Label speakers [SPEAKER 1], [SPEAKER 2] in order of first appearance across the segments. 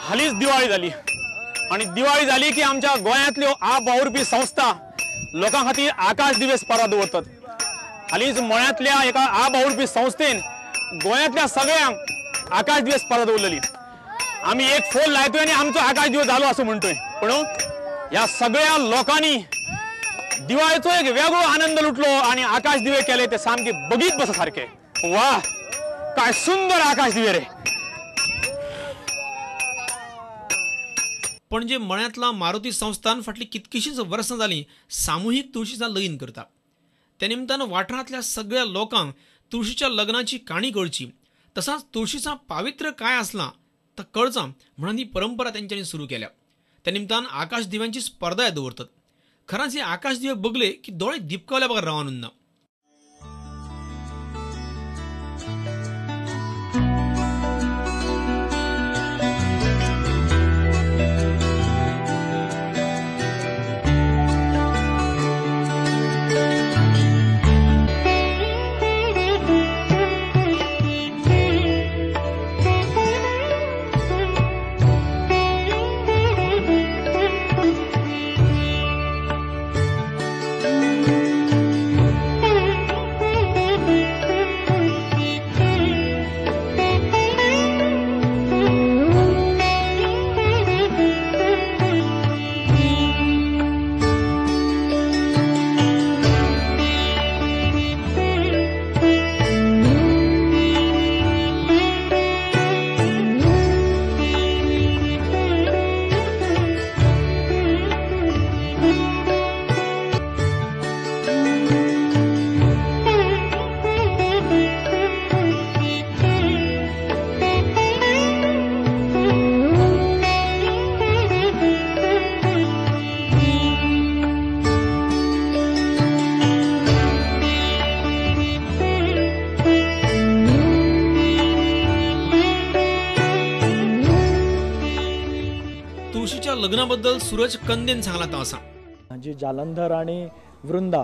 [SPEAKER 1] हालींच दिवाळी जाली आनी दिवाळी जाली की आमच्या गोंयांतल्यो आप वावुरपी संस्था लोकां खातीर आकाश दिवे स्पर्धा दवरतात. हालींच मळ्यांतल्या एका आप वावुरपी संस्थेन गोंयांतल्या सगळ्यांक आकाश दिवे स्पर्धा दवरलेली. आमी एक फोन लायतोय आनी आमचो आकाश दिवो जालो असो म्हणटोय, पूण ह्या सगळ्या लोकांनी दिवाळीचो एक वेगळो आनंद लुटलो आनी आकाश दिवे केले ते सामके बगीत बसा सारके. वा काय सुंदर आकाश दिवे रे.
[SPEAKER 2] पणजे मळ्यांतला मारुती संस्थान फाटली कितकीशींच वर्सां जालीं सामुहीक तुळशीचा लगीन करता. त्या निमतान वाठारांतल्या सगळ्या लोकांक तुळशीच्या लग्नाची काणी कळची तसाच तुळशीचा पावित्र्य काय आसला तर कळचा म्हणून ही परंपरा तेंच्यांनी सुरू केल्या. त्या निमतान आकाश दिव्यांची स्पर्धाय दवरतात. खरांच हे आकाश दिवे बघले की दोळे दिपकावल्या बगर रावून ना. तुळशीच्या लग्नाबद्दल सूरज कंदेन सांगला तो असा
[SPEAKER 3] जी जालंधर आणि वृंदा,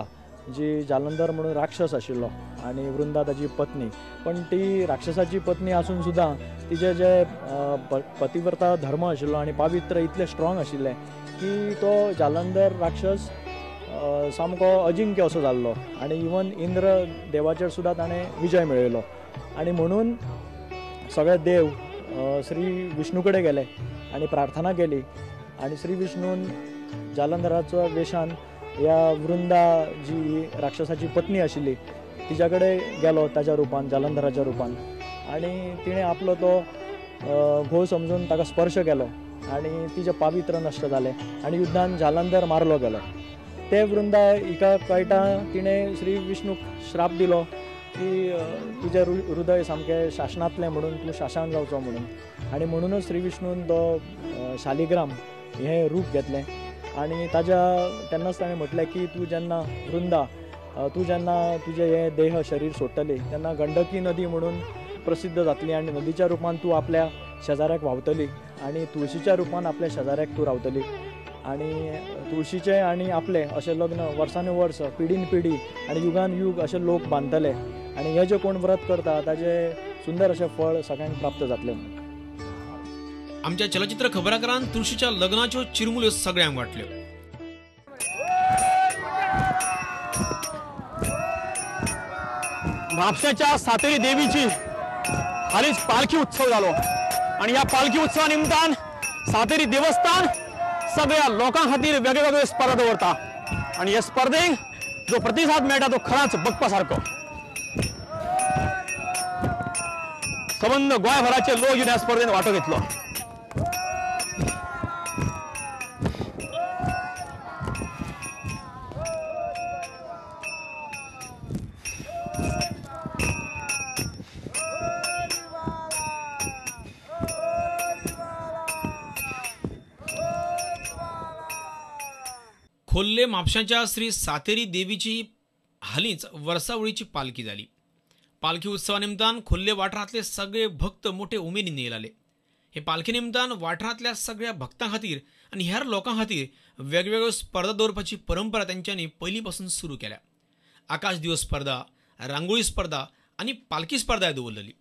[SPEAKER 3] जी जालंधर म्हणून राक्षस आशिल्लो आणि वृंदा ताजी पत्नी, पण ती राक्षसाची पत्नी आसून सुद्दां तिचे जे पतिव्रता धर्म आशिल्लो आनी पावित्र्य इतलें स्ट्रॉंग आशिल्लें की तो जालंधर राक्षस सामको अजिंक्य असो जाल्लो आनी इवन इंद्र देवाचेर सुद्दां ताणें विजय मेळयलो. आनी म्हणून सगळे देव श्री विष्णू कडेन गेले आनी प्रार्थना केली आनी श्री विष्णून जालंधराच्या वेशान ह्या वृंदा जी राक्षसाची पत्नी आशिल्ली तिच्या कडेन गेलो ताच्या रुपान, जालंधराच्या रुपान, आनी तिणें आपलो तो घोव समजून ताका स्पर्श केलो आनी तिचें पावित्र्य नश्ट जालें आनी युद्धान जालंधर मारलो गेलो. ते वृंदा हिका कळटा तिणें श्री विष्णूक श्राप दिलो की तुजें हृदय सामकें शासनांतलें म्हणून तूं शासन जावचो म्हणून, आनी म्हणूनच श्री विष्णून तो शालिग्राम हें रूप घेतलें आनी ताज्या तेन्नाच ताणें म्हटलें की तूं जेन्ना वृंदा तूं जेन्ना तुजें हें देह शरीर सोडटली तेन्ना गंडकी नदी म्हणून प्रसिद्ध जातली आनी नदीच्या रुपान तूं आपल्या शेजाऱ्याक व्हांवतली आनी तुळशीच्या रुपान आपल्या शेजाऱ्याक तूं रावतली आनी तुळशीचें आनी आपलें अशें लग्न वर्सानुवर्स पिढीन पिढी आनी युगान युग अशे लोक बांदतले आनी हे जे कोण व्रत करता ताजें सुंदर अशें फळ सगळ्यांक प्राप्त जातलें.
[SPEAKER 2] आमच्या चलचित्र खबराकारान तुळशीच्या लग्नाच्यो चिरमुल्यो सगळ्यांक वाटल्यो.
[SPEAKER 1] म्हापशेच्या सातेरी देवीची हालींच पालखी उत्सव जालो आनी ह्या पालखी उत्सवा निमतान सातेरी देवस्थान सगळ्या लोकां खातीर वेगळे स्पर्धा दवरता आनी हे स्पर्धेक जो प्रतिसाद मेळटा तो खराच बघपा सारको. सबंद गोंयभराचे लोक ह्या स्पर्धेन वांटो घेतलो.
[SPEAKER 2] खोल्ले म्हापशांच्या श्री सातेरी देवीची हालींच वर्सावळीची पालखी जाली. पालखी उत्सवा निमतान खोल्ले वाठारांतले सगळे भक्त मोठे उमेदीन येयले. हे पालखी निमतान वाठारांतल्या सगळ्या भक्तां खातीर आनी हेर लोकां खातीर वेगवेगळ्यो स्पर्धा दवरपाची परंपरा तेंच्यांनी पयलीं पासून सुरू केल्या. आकाश दिवो स्पर्धा, रांगोळी स्पर्धा आनी पालखी स्पर्धाय दवरलेली.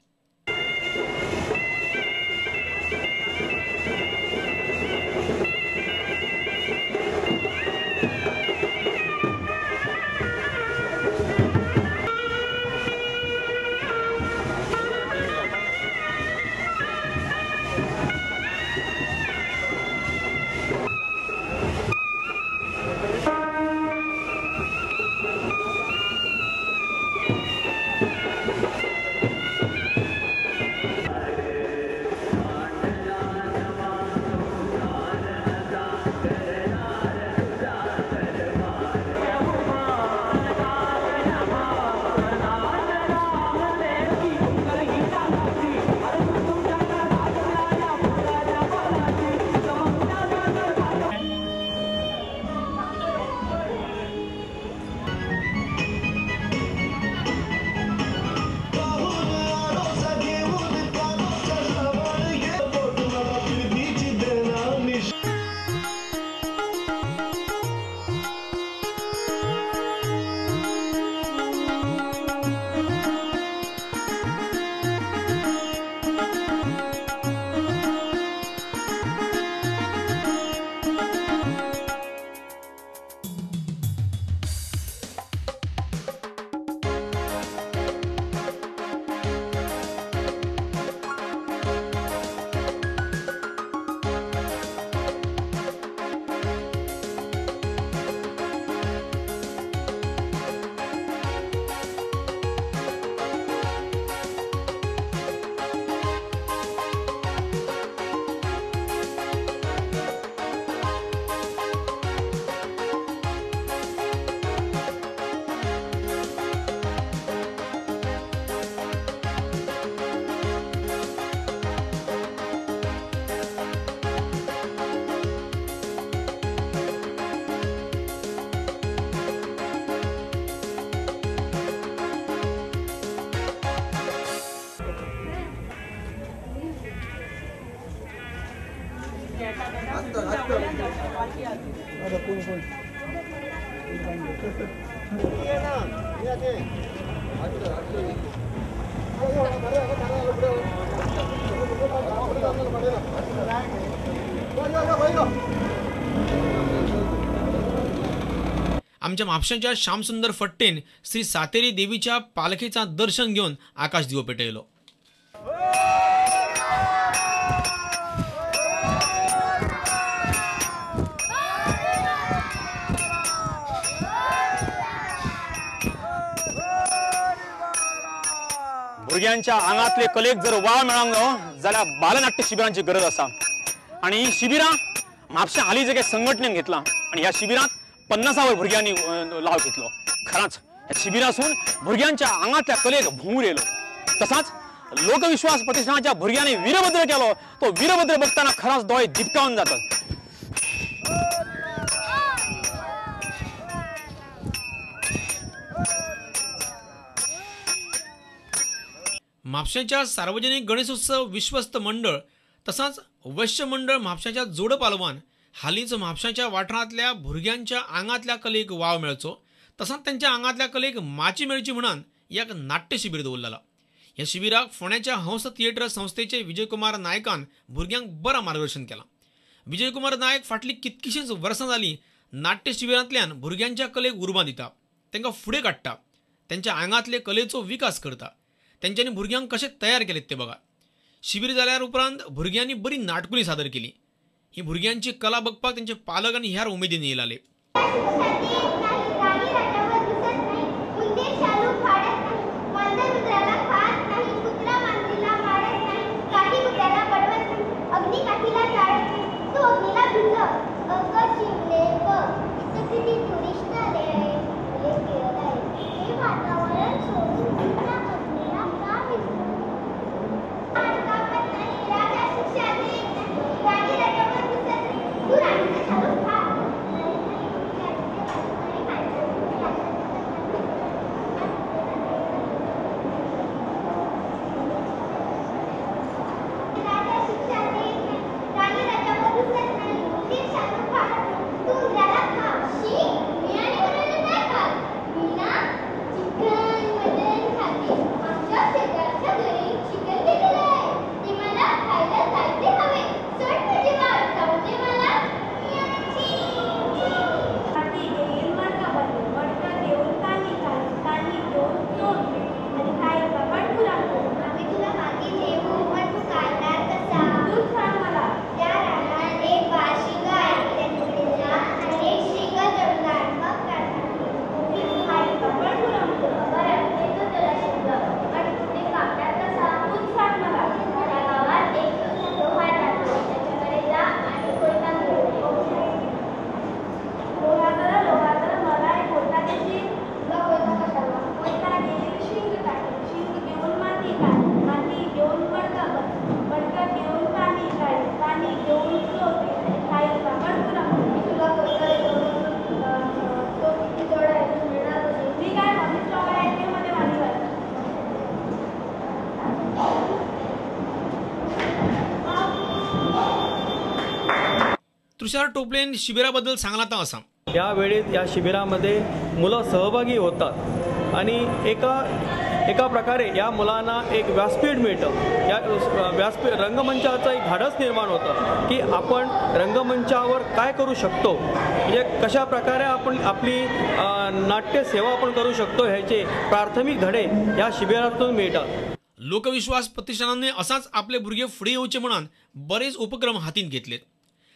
[SPEAKER 2] आमच्या म्हापशांच्या श्यामसुंदर फट्टेन श्री सातेरी देवीच्या पालखेचा दर्शन घेवन आकाश दिवो पेटयलो.
[SPEAKER 1] भुरग्यांच्या आंगातले कलेक जर वाव मेळोंक जावो जाल्यार बालनाट्य शिबिरांची गरज आसा आनी ही शिबिरां म्हापशा हालींच एके संघटनेन घेतलां आनी ह्या शिबिरांत 50 वर भुरग्यांनी लाव घेतलो. खरांच ह्या शिबिरासून भुरग्यांच्या आंगांतल्या कलेक भोंवूर येयलो. तसाच लोकविश्वास प्रतिष्ठानाच्या भुरग्यांनी वीरभद्र केलो तो वीरभद्र बघताना खरांच दोळे दिपकावन जातात.
[SPEAKER 2] म्हापशेंच्या सार्वजनिक गणेशोत्सव विश्वस्त मंडळ तसाच वैश्य मंडळ म्हापशेंच्या जोडपालवान हालींच म्हापशाच्या वाठारांतल्या भुरग्यांच्या आंगांतल्या कलेक वाव मेळचो तसाच तांच्या आंगांतल्या कलेक माची मेळची म्हणून एक नाट्य शिबीर दवरलेला. ह्या शिबिराक फोंड्याच्या हंस थिएटर संस्थेचे विजयकुमार नायकान भुरग्यांक बरें मार्गदर्शन केलां. विजयकुमार नायक फाटलीं कितकीशींच वर्सां जालीं नाट्य शिबिरांतल्यान भुरग्यांच्या कलेक उर्बा दिता, तांकां फुडें काडटा, तांच्या आंगांतले कलेचो विकास करता. तांच्यांनी भुरग्यांक कशें तयार केलें तें बघा. शिबीर जाल्यार उपरांत भुरग्यांनी बरी नाटकुली सादर केली. ही भुरग्यांची कला बघपाक त्यांचे पालक आनी ह्यार उमेदीन येयलाले. तुषार टोपलेन शिबिराबद्दल सांगला तो असा.
[SPEAKER 4] या वेळेत या शिबिरामध्ये मुलं सहभागी होतात आणि एका प्रकारे या मुलांना एक व्यासपीठ मिळतं. या व्यासपीठ रंगमंचाचं एक धाडस निर्माण होतं की आपण रंगमंचावर काय करू शकतो, म्हणजे कशा प्रकारे आपण आपली नाट्यसेवा आपण करू शकतो ह्याचे प्राथमिक धडे या शिबिरातून मिळतात.
[SPEAKER 2] लोकविश्वास प्रतिष्ठानाने असाच आपले भुरगे फुडें येवचे म्हणून बरेच उपक्रम हातीन घेतलेत.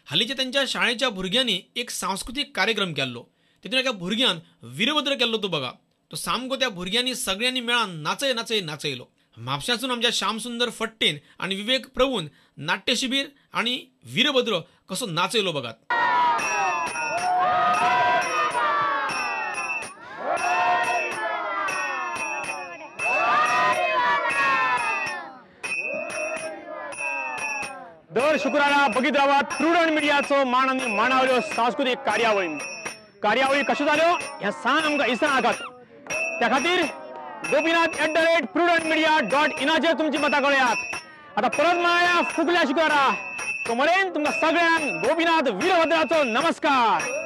[SPEAKER 2] हालींच्या त्यांच्या शाळेच्या भुरग्यांनी एक सांस्कृतीक कार्यक्रम केल्लो, तितून एका भुरग्यान वीरभद्र केल्लो तो बघा. तो सामको त्या भुरग्यांनी सगळ्यांनी मेळान नाचय नाचय नाचयलो. म्हापशासून आमच्या श्यामसुंदर फट्टेन आनी विवेक प्रभून नाट्य शिबीर आनी वीरभद्र कसो नाचयलो बघात.
[SPEAKER 1] दर शुक्रारा बघित रावात प्रुडंट मिडियाचो मान आनी माणावल्यो सांस्कृतीक कार्यावळी. कार्यावळी कश्यो जाल्यो ह्या सांग आमकां इसां आघात. त्या खातीर Gopinath @prudentmedia.in तुमची मतां कळयात. आतां परत मेळया फुडल्या शुक्रारा. तो मेरेन तुमकां सगळ्यांक गोपीनाथ वीरभद्राचो नमस्कार.